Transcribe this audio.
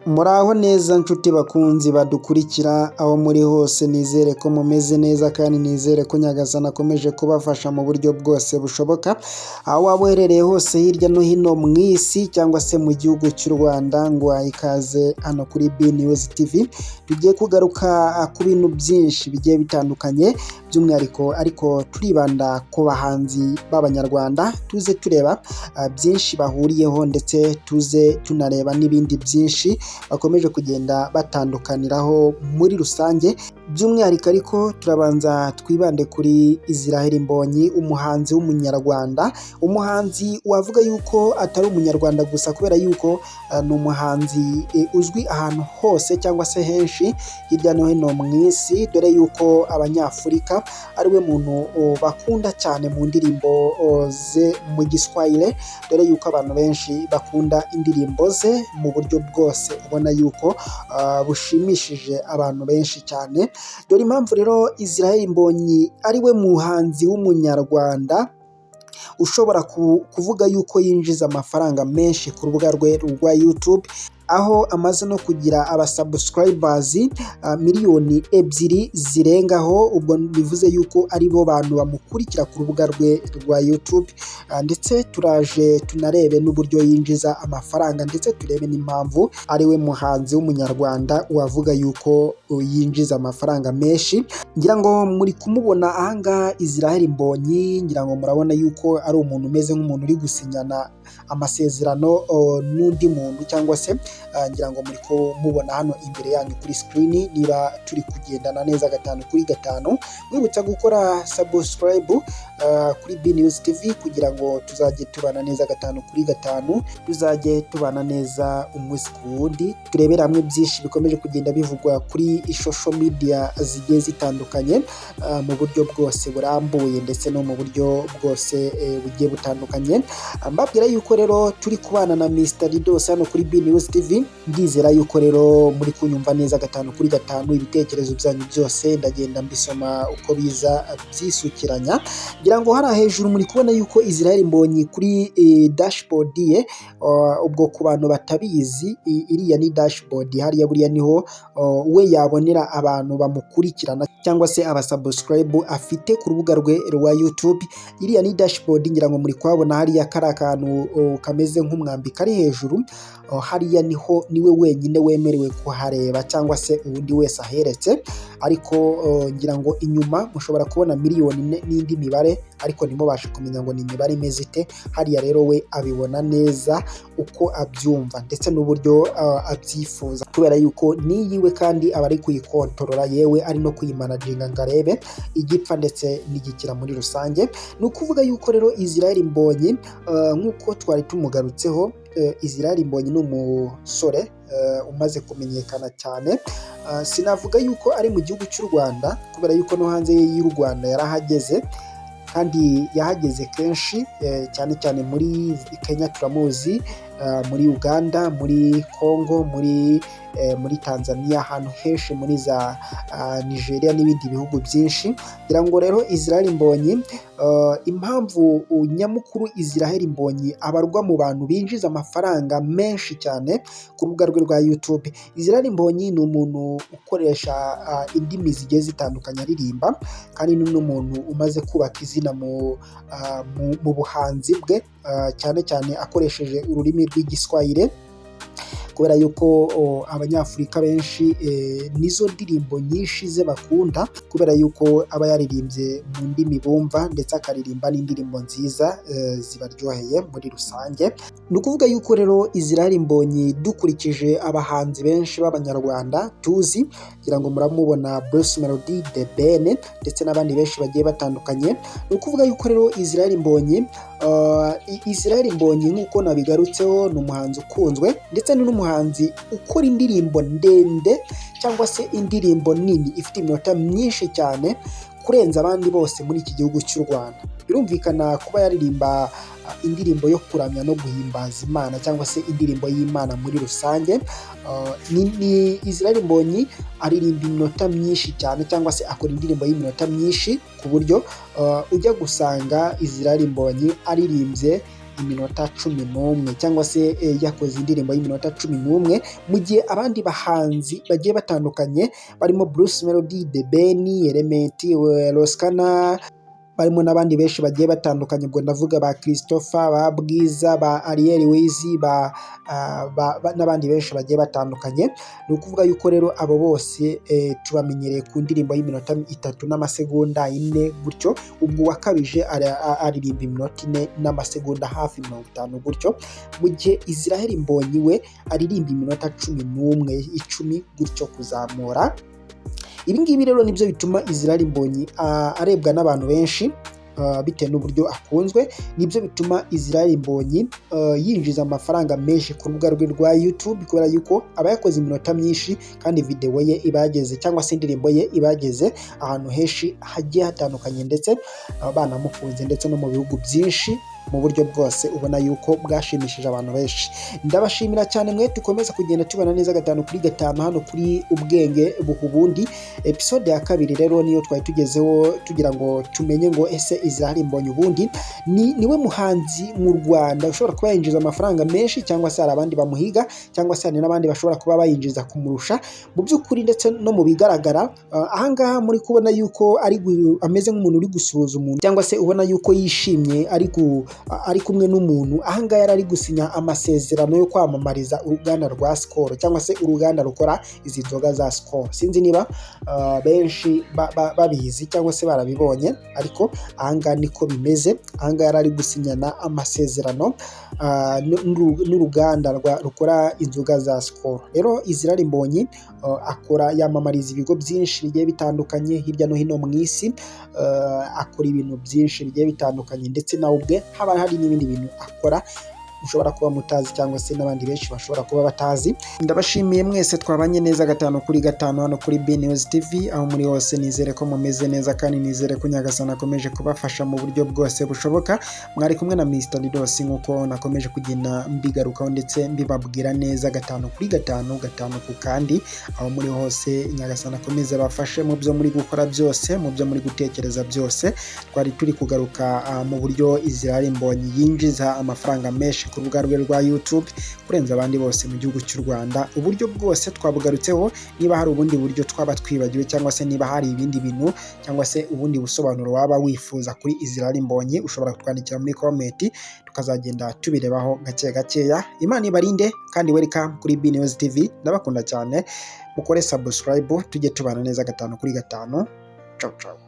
Muraho neza nshuti bakunzi badukurikira aho muri hose, nizere ko mumeze neza kandi nizere ko Nyagasani akomeje kubafasha mu buryo bwose bushoboka, aho waba uherereye hose hirya no hino mu isi cyangwa se mu gihugu cy'u Rwanda, nguhaye ikaze hano kuri B News TV. Tugiye kugaruka ku bintu byinshi bigiye bitandukanye, by'umwihariko ariko turibanda ku bahanzi b'Abanyarwanda, tuze tureba byinshi bahuriyeho ndetse tuze tunareba n'ibindi byinshi bakomeje kugenda batandukaniraho muri rusange. By'umwihariko ariko turabanza twibande kuri Israel Mbonyi, umuhanzi w'Umunyarwanda, umuhanzi wavuga yuko atari Umunyarwanda gusa, kubera yuko ni umuhanzi uzwi ahantu hose cyangwa se henshi hirya no hino mu isi, dore yuko Abanyafurika ari we muntu bakunda cyane mu ndirimbo ze mu Giswahili, dore yuko abantu benshi bakunda indirimbo ze mu buryo bwose ubona yuko bushimishije abantu benshi cyane. Dore impamvu rero Israel Mbonyi ari we muhanzi w'Umunyarwanda ushobora kuvuga yuko yinjiza amafaranga menshi ku rubuga rwe rwa YouTube, aho amaze no kugira abasubscribers 2 miliyoni zirengaho. Ubwo bivuze yuko ari bo bantu bamukurikira ku rubuga rwe rwa YouTube. Ndetse turaje tunarebe n'uburyo yinjiza amafaranga, ndetse turebe n'impamvu ari we muhanzi w'Umunyarwanda wavuga yuko yinjiza amafaranga menshi. Ngira ngo muri kumubona ahangaha Israel Mbonyi, ngira ngo murabona yuko ari umuntu umeze nk'umuntu uri gusinyana amasezerano n'undi muntu, cyangwa se ngira ngo muri kumubona hano imbere yanyu kuri screen. Niba turi kugendana neza gatanu kuri gatanu, mwibutsa gukora subscribe kuri B News TV kugira ngo tuzajye tubana neza gatanu kuri gatanu, tuzajye tubana neza umunsi ku wundi, turebere hamwe byinshi bikomeje kugenda bivugwa kuri social media zigiye zitandukanye mu buryo bwose burambuye ndetse no mu buryo bwose bugiye butandukanye. Mbabwira yuko rero turi kubana na Mr Ridos hano kuri B News TV. Ndizera yuko rero muri kunyumva neza gatanu kuri gatanu. Ibitekerezo byanyu byose ndagenda mbisoma uko biza byisukiranya. Ngira ngo hariya hejuru muri kubona yuko Israel Mbonyi kuri dashboard ye. Ubwo ku bantu batabizi, iriya ni dashboard. Hariya buriya niho we yabonera abantu bamukurikirana cyangwa se abasubscribe afite ku rubuga rwe rwa YouTube. Iriya ni dashboard. Ngira ngo muri kuhabona hariya kari akantu kameze nk'umwambi kari hejuru hariya, niho niwe wenyine wemerewe kuhareba cyangwa se uwundi wese aheretse. Ariko ngira ngo inyuma mushobora kubona miliyoni n'indi mibare, ariko ntimubashe kumenya ngo ni imibare imeze ite. Hariya rero we abibona neza uko abyumva ndetse n'uburyo abyifuza, kubera yuko niyiwe kandi aba ari kuyikontorora, yewe ari no kuyimanaginga ngo arebe igipfa ndetse n'igikira muri rusange. Ni ukuvuga yuko rero Israel Mbonyi, nk'uko twari tumugarutseho, Israel Mbonyi ni umusore umaze kumenyekana cyane. Sinavuga yuko ari mu gihugu cy'u Rwanda, kubera yuko no hanze y'u Rwanda yarahageze kandi yahageze kenshi, cyane cyane muri Kenya turamuzi, muri Uganda, muri Congo, muri Tanzania, ahantu henshi, muri za Nigeria n'ibindi bihugu byinshi. Ngira ngo rero Israel Mbonyi, impamvu nyamukuru Israel Mbonyi abarwa mu bantu binjiza amafaranga menshi cyane ku rubuga rwe rwa YouTube, Israel Mbonyi ni umuntu ukoresha indimi zigiye zitandukanye aririmba, kandi ni n'umuntu umaze kubaka izina mu buhanzi bwe, cyane cyane akoresheje ururimi rw'Igiswahili, kubera yuko Abanyafurika benshi nizo ndirimbo nyinshi ze bakunda, kubera yuko aba yaririmbye mu ndimi bumva ndetse akaririmba n'indirimbo nziza zibaryoheye muri rusange. Ni ukuvuga yuko rero Israel Mbonyi, dukurikije abahanzi benshi b'Abanyarwanda tuzi, kugira ngo muramubona Bruce Melody, The Ben ndetse n'abandi benshi bagiye batandukanye. Ni ukuvuga yuko rero Israel Mbonyi, nk'uko nabigarutseho, ni umuhanzi ukunzwe ndetse ni n'umuhanzi ukora indirimbo ndende cyangwa se indirimbo nini ifite iminota myinshi cyane kurenza abandi bose muri iki gihugu cy'u Rwanda. Birumvikana, kuba yaririmba indirimbo yo kuramya no guhimbaza Imana cyangwa se indirimbo y'Imana muri rusange, ni Israel Mbonyi aririmba iminota myinshi cyane cyangwa se akora indirimbo y'iminota myinshi, ku buryo ujya gusanga Israel Mbonyi aririmbye. iminota 11 cyangwa se yakoze indirimbo y'iminota 11, mu gihe abandi bahanzi bagiye batandukanye barimo Bruce Melody, The Ben, Element, Ross Kana, barimo n'abandi benshi bagiye batandukanye, ubwo ndavuga ba Christopher, ba Bwiza, ba Ariel Wayz, n'abandi benshi bagiye batandukanye. Ni ukuvuga yuko rero abo bose tubamenyereye ku ndirimbo y'iminota 3 n'amasegonda 4 gutyo, ubwo uwakabije aririmba iminota 4 n'amasegonda hafi 50 gutyo, mu gihe Israel Mbonyi we aririmba iminota 11, 10 gutyo kuzamura. Ibi ngibi rero nibyo bituma Israel Mbonyi arebwa n'abantu benshi bitewe n'uburyo akunzwe. Nibyo bituma Israel Mbonyi yinjiza amafaranga menshi ku rubuga rwe rwa YouTube, kubera yuko aba yakoze iminota myinshi kandi videwo ye iba yageze cyangwa se indirimbo ye iba yageze ahantu henshi hagiye hatandukanye, ndetse banamukunze, ndetse no mu bihugu byinshi mu buryo bwose ubona yuko bwashimishije abantu benshi. Ndabashimira cyane mwe dukomeza kugenda tubona neza gatanu kuri gatanu hano kuri Ubwenge Buha Ubundi. Episode ya kabiri rero niyo twari tugezeho, tugira ngo tumenye ngo ese Israel Mbonyi ubundi ni niwe muhanzi mu Rwanda ushobora kuba yinjiza amafaranga menshi, cyangwa se hari abandi bamuhiga, cyangwa se hari n'abandi bashobora kuba bayinjiza kumurusha mu by'ukuri ndetse no mu bigaragara? Ahangaha muri kubona yuko ari ameze nk'umuntu uri gusuhuza umuntu, cyangwa se ubona yuko yishimye ari kumwe n'umuntu. Ahangaha yari ari gusinya amasezerano yo kwamamariza uruganda rwa Skol, cyangwa se uruganda rukora izi nzoga za Skol. Sinzi niba benshi babizi cyangwa se barabibonye, ariko ahangaha niko bimeze. Ahangaha yari ari gusinyana amasezerano n'uruganda rukora inzoga za Skol. Rero Israel Mbonyi akora, yamamariza ibigo byinshi bigiye bitandukanye hirya no hino mu isi, akora ibintu byinshi bigiye bitandukanye, ndetse nawe ubwe haba hari n'ibindi bintu akora mushobora kuba mutazi, cyangwa se n'abandi benshi bashobora kuba batazi. Ndabashimiye mwese twabanye neza gatanu kuri gatanu hano kuri B News TV. Aho muri hose nizere ko mumeze neza, kandi nizere ko Nyagasani akomeje kubafasha mu buryo bwose bushoboka. Mwari kumwe na Mr Didos, nk'uko nakomeje kugenda mbigarukaho ndetse mbibabwira neza gatanu kuri gatanu, gatanu ku kandi. Aho muri hose Nyagasani akomeze abafashe mu byo muri gukora byose, mu byo muri gutekereza byose. Twari turi kugaruka mu buryo Israel Mbonyi yinjiza amafaranga menshi ku rubuga rwe rwa YouTube kurenza abandi bose mu gihugu cy'u Rwanda. Uburyo bwose twabugarutseho. Niba hari ubundi buryo twaba twibagiwe, cyangwa se niba hari ibindi bintu, cyangwa se ubundi busobanuro waba wifuza kuri Israel Mbonyi, ushobora kutwandikira muri comment, tukazagenda tubirebaho gake gakeya. Imana ibarinde kandi welcome kuri B News TV. Ndabakunda cyane, mukore subscribe tujye tubana neza gatanu kuri gatanu. Ciao ciao.